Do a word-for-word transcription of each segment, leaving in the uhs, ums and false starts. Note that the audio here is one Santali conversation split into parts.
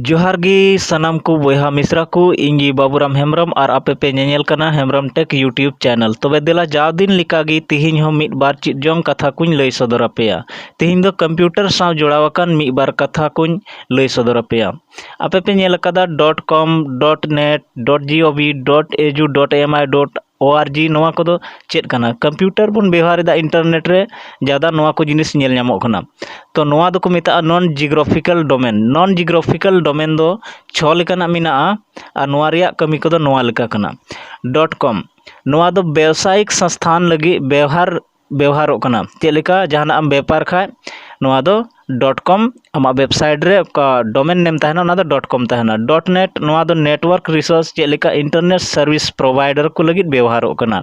ᱡᱚᱦᱟᱨ ᱜᱮ ᱥᱟᱱᱟᱢ ᱠᱚ ᱵᱚᱭᱦᱟ ᱢᱤᱥᱨᱟ ᱠᱚ, ᱤᱧ ᱜᱮ ᱵᱟᱵᱩᱨᱟᱢ ᱦᱮᱢᱵᱨᱚᱢ ᱟᱨ ᱟᱯᱮ ᱯᱮ ᱧᱮᱧᱮᱞ ᱠᱟᱱᱟ ᱦᱮᱢᱵᱨᱚᱢ ᱴᱮᱠ YouTube ᱪᱮᱱᱮᱞ᱾ ᱛᱚᱵᱮ ᱫᱮᱞᱟ ᱡᱟᱣ ᱫᱤᱱ ᱞᱮᱠᱟ ᱜᱮ ᱛᱤᱦᱤᱧ ᱦᱚᱸ ᱢᱤᱫ ᱵᱟᱨ ᱪᱮᱫ ᱡᱚᱝ ᱠᱟᱛᱷᱟ ᱠᱚᱧ ᱞᱟᱹᱭ ᱥᱚᱫᱚᱨ ᱟᱯᱮᱭᱟ᱾ ᱛᱤᱦᱤᱧ ᱫᱚ ᱠᱚᱢᱯᱤᱭᱩᱴᱟᱨ ᱥᱟᱶ ᱡᱚᱲᱟᱣ ᱟᱠᱟᱱ ᱢᱤᱫ ᱵᱟᱨ ᱠᱟᱛᱷᱟ ᱠᱚᱧ ᱞᱟᱹᱭ ᱥᱚᱫᱚᱨ ᱟᱯᱮᱭᱟ᱾ ᱟᱯᱮ ᱯᱮ ᱧᱮᱞ ᱟᱠᱟᱫᱟ dot com, dot net, dot gov, dot edu, dot mi, dot org, ᱱᱚᱣᱟ ᱠᱚᱫᱚ ᱪᱮᱫ ᱠᱟᱱᱟ? ᱠᱚᱢᱯᱤᱭᱩᱴᱟᱨ ᱵᱚᱱ ᱵᱮᱣᱦᱟᱨ ᱮᱫᱟ, ᱤᱱᱴᱟᱨᱱᱮᱴ ᱨᱮ ᱡᱟᱫᱟ ᱱᱚᱣᱟ ᱠᱚ ᱡᱤᱱᱤᱥ ᱧᱮᱞ ᱧᱟᱢᱚᱜ ᱠᱟᱱᱟ᱾ ᱛᱚ ᱱᱚᱣᱟ ᱫᱚᱠᱚ ᱢᱮᱛᱟᱜᱼᱟ non geographical domain᱾ Non geographical domain ᱫᱚ ᱪᱷᱚ ᱞᱮᱠᱟᱱᱟᱜ ᱢᱮᱱᱟᱜᱼᱟ ᱟᱨ ᱱᱚᱣᱟ ᱨᱮᱭᱟᱜ ᱠᱟᱹᱢᱤ ᱠᱚᱫᱚ ᱱᱚᱣᱟ ᱞᱮᱠᱟ ᱠᱟᱱᱟ᱾ dot com, ᱱᱚᱣᱟ ᱫᱚ ᱵᱮᱣᱥᱟᱭᱤᱠ ᱥᱚᱝᱥᱛᱷᱟᱱ ᱞᱟᱹᱜᱤᱫ ᱵᱮᱣᱦᱟᱨ ᱵᱮᱣᱦᱟᱨᱚᱜ ᱠᱟᱱᱟ᱾ ᱪᱮᱫ ᱞᱮᱠᱟ ᱡᱟᱦᱟᱱᱟᱜ ᱮᱢ ᱵᱮᱯᱟᱨ ᱠᱷᱟᱡ, ᱱᱚᱣᱟ ᱫᱚ dot com, ᱟᱢᱟᱜ ᱣᱮᱵᱥᱟᱭᱤᱴ ᱨᱮ ᱚᱠᱟ domain name ᱛᱟᱦᱮᱱᱟ, ᱚᱱᱟ ᱫᱚ dot com ᱛᱟᱦᱮᱱᱟ᱾ dot net, ᱱᱚᱣᱟ ᱫᱚ network resource, ᱪᱮᱫ ᱞᱮᱠᱟ internet service provider ᱠᱚ ᱞᱟᱹᱜᱤᱫ ᱵᱮᱣᱦᱟᱨᱚᱜ ᱠᱟᱱᱟ᱾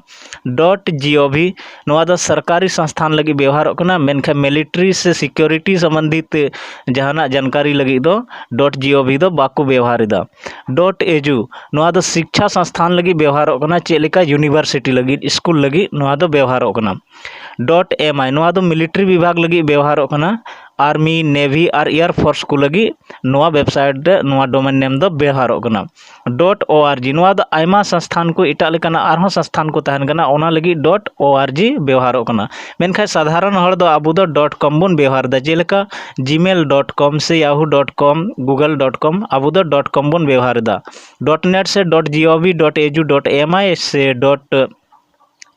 dot gov, ᱱᱚᱣᱟ ᱫᱚ ᱥᱚᱨᱠᱟᱨᱤ ᱥᱚᱝᱥᱛᱷᱟᱱ ᱞᱟᱹᱜᱤᱫ ᱵᱮᱣᱦᱟᱨᱚᱜ ᱠᱟᱱᱟ, ᱢᱮᱱᱠᱷᱟᱱ military ᱥᱮ security ᱥᱚᱢᱵᱚᱱᱫᱷᱤᱛ ᱡᱟᱦᱟᱱᱟᱜ ᱡᱟᱱᱠᱟᱨᱤ ᱞᱟᱹᱜᱤᱫ ᱫᱚ dot gov ᱫᱚ ᱵᱟᱠᱚ ᱵᱮᱣᱦᱟᱨ ᱮᱫᱟ᱾ dot edu, ᱱᱚᱣᱟ ᱫᱚ ᱥᱤᱠᱪᱷᱟ ᱥᱚᱝᱥᱛᱷᱟᱱ ᱞᱟᱹᱜᱤᱫ ᱵᱮᱣᱦᱟᱨᱚᱜ ᱠᱟᱱᱟ, ᱪᱮᱫ ᱞᱮᱠᱟ university ᱞᱟᱹᱜᱤᱫ, ᱥᱠᱩᱞ ᱞᱟᱹᱜᱤᱫ ᱱᱚᱣᱟ ᱫᱚ ᱵᱮᱣᱦᱟᱨᱚᱜ ᱠᱟᱱᱟ᱾ dot mi, ᱱᱚᱣᱟ ᱫᱚ military ᱵᱤᱵᱷᱟᱜᱽ ᱞᱟᱹᱜᱤᱫ ᱵᱮᱣᱦᱟᱨᱚᱜ ᱠᱟᱱᱟ, army, navy ᱟᱨ air force ᱠᱚ ᱞᱟᱹᱜᱤᱫ ᱱᱚᱣᱟ ᱣᱮᱵᱥᱟᱭᱤᱴ ᱨᱮ ᱱᱚᱣᱟ domain name ᱫᱚ ᱵᱮᱣᱦᱟᱨᱚᱜ ᱠᱟᱱᱟ᱾ dot org, ᱱᱚᱣᱟ ᱫᱚ ᱟᱭᱢᱟ ᱥᱚᱝᱥᱛᱷᱟᱱ ᱠᱚ, ᱮᱴᱟᱜ ᱞᱮᱠᱟᱱᱟᱜ ᱟᱨᱦᱚᱸ ᱥᱚᱝᱥᱛᱷᱟᱱ ᱠᱚ ᱛᱟᱦᱮᱱ ᱠᱟᱱᱟ, ᱚᱱᱟ ᱞᱟᱹᱜᱤᱫ dot org ᱵᱮᱣᱦᱟᱨᱚᱜ ᱠᱟᱱᱟ᱾ ᱢᱮᱱᱠᱷᱟᱱ ᱥᱟᱫᱷᱟᱨᱚᱱ ᱦᱚᱲ ᱫᱚ ᱟᱵᱚ ᱫᱚ dot com ᱵᱚᱱ ᱵᱮᱣᱦᱟᱨ ᱮᱫᱟ, ᱡᱮᱞᱮᱠᱟ gmail dot com ᱥᱮ yahoo dot com, google dot com, ᱟᱵᱚ ᱫᱚ dot com ᱵᱚᱱ ᱵᱮᱣᱦᱟᱨ ᱮᱫᱟ᱾ dot net ᱥᱮ dot gov, dot edu, dot mi ᱥᱮ dot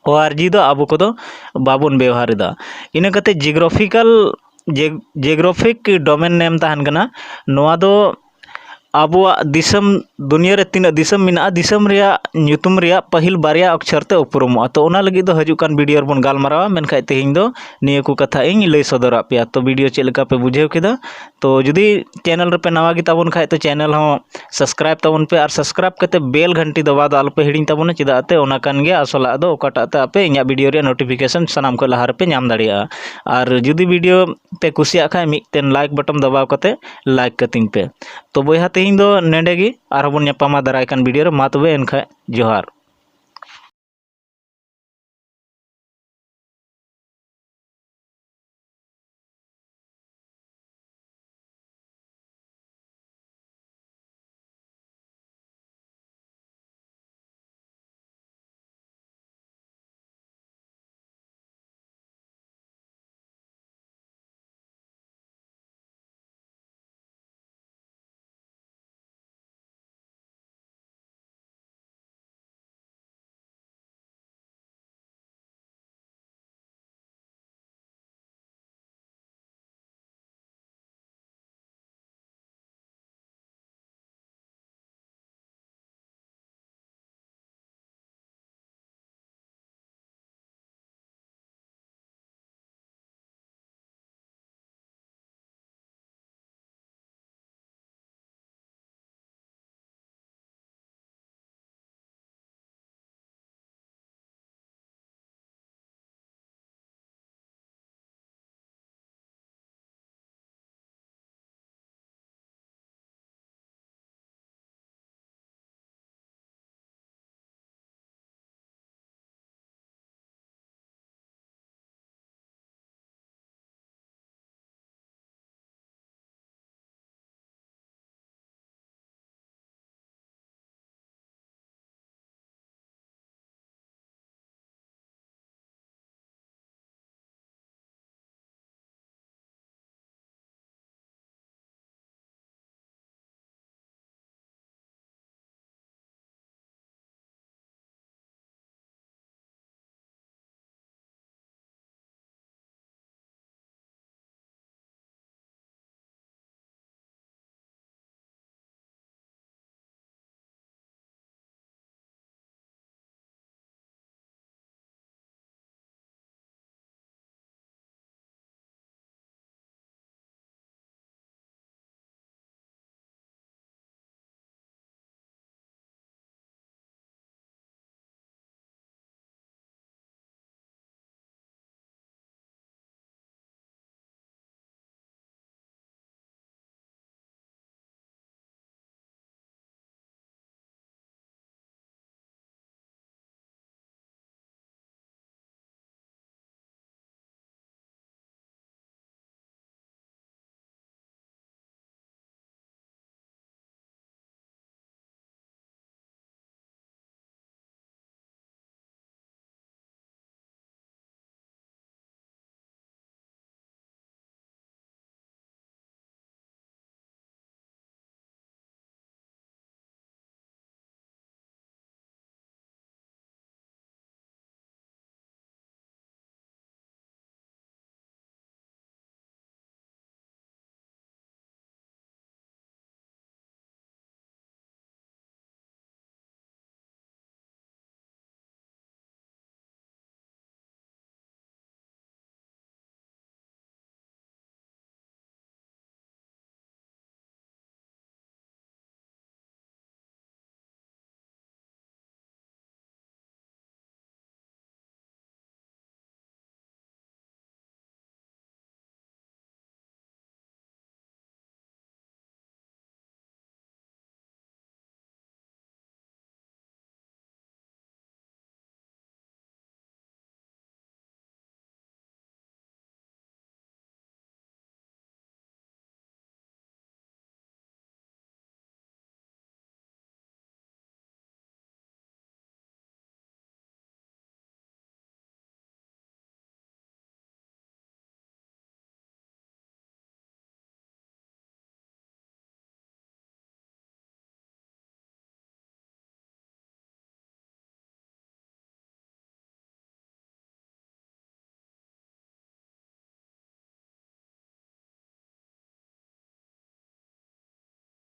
org ᱫᱚ ᱟᱵᱚ ᱠᱚᱫᱚ ᱵᱟᱵᱚᱱ ᱵᱮᱣᱦᱟᱨ ᱮᱫᱟ᱾ ᱤᱱᱟᱹ ᱠᱟᱛᱮ geographical, ᱡᱮ-, geographic domain name ᱛᱟᱦᱮᱱ ᱠᱟᱱᱟ, ᱱᱚᱣᱟ ᱫᱚ ᱟᱵᱚᱣᱟᱜ ᱫᱤᱥᱚᱢ, ᱫᱩᱱᱤᱭᱟᱹ ᱨᱮ ᱛᱤᱱᱟᱹᱜ ᱫᱤᱥᱚᱢ ᱢᱮᱱᱟᱜᱼᱟ, ᱫᱤᱥᱚᱢ ᱨᱮᱭᱟᱜ ᱧᱩᱛᱩᱢ ᱨᱮᱭᱟᱜ ᱯᱟᱹᱦᱤᱞ ᱵᱟᱨᱭᱟ ᱚᱠᱪᱷᱚᱨ ᱛᱮ ᱩᱯᱨᱩᱢᱚᱜᱼᱟ᱾ ᱛᱚ ᱚᱱᱟ ᱞᱟᱹᱜᱤᱫ ᱫᱚ ᱦᱤᱡᱩᱜ ᱠᱟᱱ ᱵᱷᱤᱰᱤᱭᱳ ᱨᱮᱵᱚᱱ ᱜᱟᱞᱢᱟᱨᱟᱣᱟ, ᱢᱮᱱᱠᱷᱟᱡ ᱛᱮᱦᱮᱧ ᱫᱚ ᱱᱤᱭᱟᱹ ᱠᱚ ᱠᱟᱛᱷᱟ ᱤᱧ ᱞᱟᱹᱭ ᱥᱚᱫᱚᱨᱟᱜ ᱯᱮᱭᱟ᱾ ᱛᱚ ᱵᱷᱤᱰᱤᱭᱳ ᱪᱮᱫ ᱞᱮᱠᱟ ᱯᱮ ᱵᱩᱡᱷᱟᱹᱣ ᱠᱮᱫᱟ? ᱛᱚ ᱡᱩᱫᱤ ᱪᱮᱱᱮᱞ ᱨᱮᱯᱮ ᱱᱟᱣᱟ ᱜᱮ ᱛᱟᱵᱚᱱ ᱠᱷᱟᱡ, ᱛᱚ ᱪᱮᱱᱮᱞ ᱦᱚᱸ ᱥᱟᱵᱥᱠᱨᱟᱭᱤᱵᱽ ᱛᱟᱵᱚᱱ ᱯᱮ ᱟᱨ ᱥᱟᱵᱥᱠᱨᱟᱭᱤᱵᱽ ᱠᱟᱛᱮ ᱵᱮᱞ ᱜᱷᱟᱱᱴᱤ ᱫᱟᱵᱟᱣ ᱫᱚ ᱟᱞᱚᱯᱮ ᱦᱤᱲᱤᱧ ᱛᱟᱵᱚᱱᱟ, ᱪᱮᱫᱟᱜ ᱛᱮ ᱚᱱᱟ ᱠᱟᱱ ᱜᱮᱭᱟ ᱟᱥᱚᱞᱟᱜ ᱫᱚ, ᱚᱠᱟᱴᱟᱜ ᱛᱮ ᱟᱯᱮ ᱤᱧᱟᱹᱜ ᱵᱷᱤᱰᱤᱭᱳ ᱨᱮᱭᱟᱜ ᱱᱳᱴᱤᱯᱷᱤᱠᱮᱥᱚᱱ ᱥᱟᱱᱟᱢ ᱠᱷᱚᱱ ᱞᱟᱦᱟ ᱨᱮᱯᱮ ᱧᱟᱢ ᱫᱟᱲᱮᱭᱟᱜᱼᱟ᱾ ᱟᱨ ᱡᱩᱫᱤ ᱵᱷᱤᱰᱤᱭᱳ ᱯᱮ ᱠᱩᱥᱤᱭᱟᱜ ᱠᱷᱟᱡ, ᱢᱤᱫᱴᱮᱱ ᱞᱟᱭᱤᱠ ᱵᱚᱴᱚᱱ ᱫᱟᱵᱟᱣ ᱠᱟᱛᱮ ᱞᱟᱭᱤᱠ ᱠᱟᱹᱛᱤᱧ ᱯᱮ᱾ ᱛᱚ ᱵᱚᱭᱦᱟ, ᱛᱮᱦᱮᱧ ᱫᱚ ᱱᱮᱰᱮ ᱜᱮ, ᱟᱨᱦᱚᱸ ᱵᱚᱱ ᱧᱟᱯᱟᱢᱟ ᱫᱟᱨᱟᱭ ᱠᱟᱱ ᱵᱷᱤᱰᱤᱭᱳ ᱨᱮ᱾ ᱢᱟ ᱛᱚᱵᱮ ᱮᱱᱠᱷᱟᱡ ᱡᱚᱦᱟᱨ᱾